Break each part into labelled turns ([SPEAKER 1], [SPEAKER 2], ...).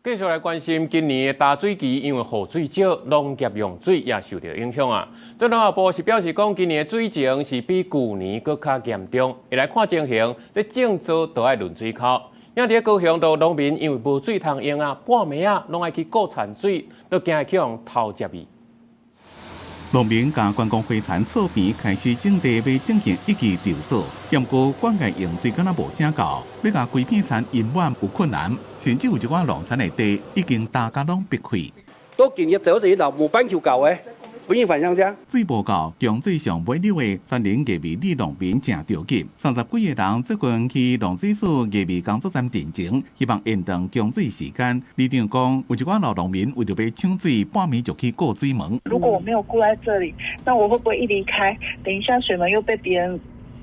[SPEAKER 1] 繼續來關心今年的大水期，因為雨水少，農業用水也受著影響啊。這農業部是表示講，今年的水情是比舊年閣較嚴重。會來看情形，這種稻都愛輪水溝。也佇高雄的農民因為無水通用啊，半暝仔攏愛去顧田水，都驚會去予偷食去。
[SPEAKER 2] 農民共觀光會田草坪開始種地，欲進行一季稻作，毋過灌溉用水敢若無啥夠，欲共規片田淹滿有困難，甚至有一寡農田的地已經焦甲攏白開。
[SPEAKER 3] 都建議就是老木板球夠的，不用反向這。
[SPEAKER 2] 水無夠，供水上尾流的三林月尾里農民誠著急，30幾個人最近去農水所月尾工作站陳情，希望延長供水時間。里長講，有一寡老農民為著欲搶水，半暝就去顧水門。
[SPEAKER 4] 如果我沒有顧在這裡，那我會不會一離開，等一下水門又被別人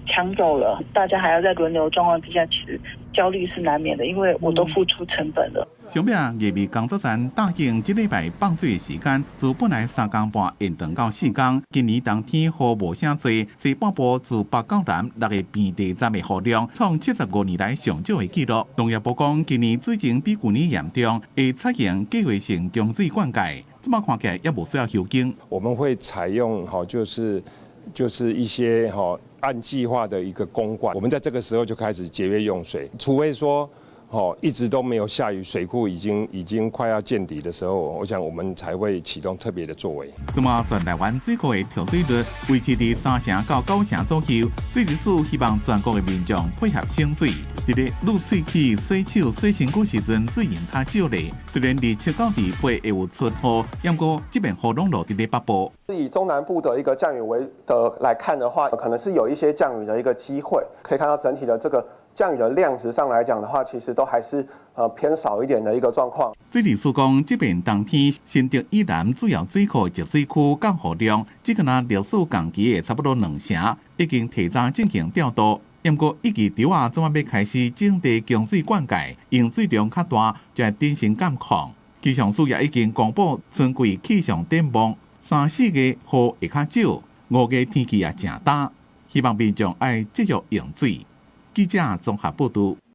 [SPEAKER 4] 搶走了？大家還要在輪流狀況之下，其實焦慮是難免的，因為我都付出成本了。
[SPEAKER 2] 上尾月尾工作站答應這禮拜放水的時間，自本來3工半延長到4工。今年冬天雨無啥濟，西半部自北到南六个變電站的雨量創75年來上少的紀錄。農業部講，今年水情比舊年嚴重，會採用計劃性供水灌溉。這擺看起來也無需要休耕。
[SPEAKER 5] 我們會採用吼，就是一些吼按計劃的一個供灌。我們在這個時候就開始節約用水，除非說吼一直都沒有下雨，水庫已經快要見底的時候，我想我們才會啟動特別的作為。
[SPEAKER 2] 這麼全台灣水庫的調水率維持佇3成到9成左右，水利署希望全國的民眾配合省水。佇咧攄喙齒、洗手、洗身軀時陣，水用較少咧。雖然佇7到28會有出雨，毋過這遍雨攏落佇咧北部。
[SPEAKER 6] 以中南部的一個降雨為的來看的話，可能是有一些降雨的一個機會。可以看到整體的這個降雨的量值上來講的話，其實都還是偏少一點的一個狀況。
[SPEAKER 2] 水利署講，這遍冬天新竹以南主要水庫集水區降雨量，只敢若歷史同期的差不多2成，已經提早進行調度。毋過，一季稻仔這擺欲開始種地供水灌溉，用水量較大，就愛謹慎監控。氣象署也已經公布春季氣象展望，三四月雨會較少，五月天氣也誠焦，希望民眾愛節約用水。記者綜合報導。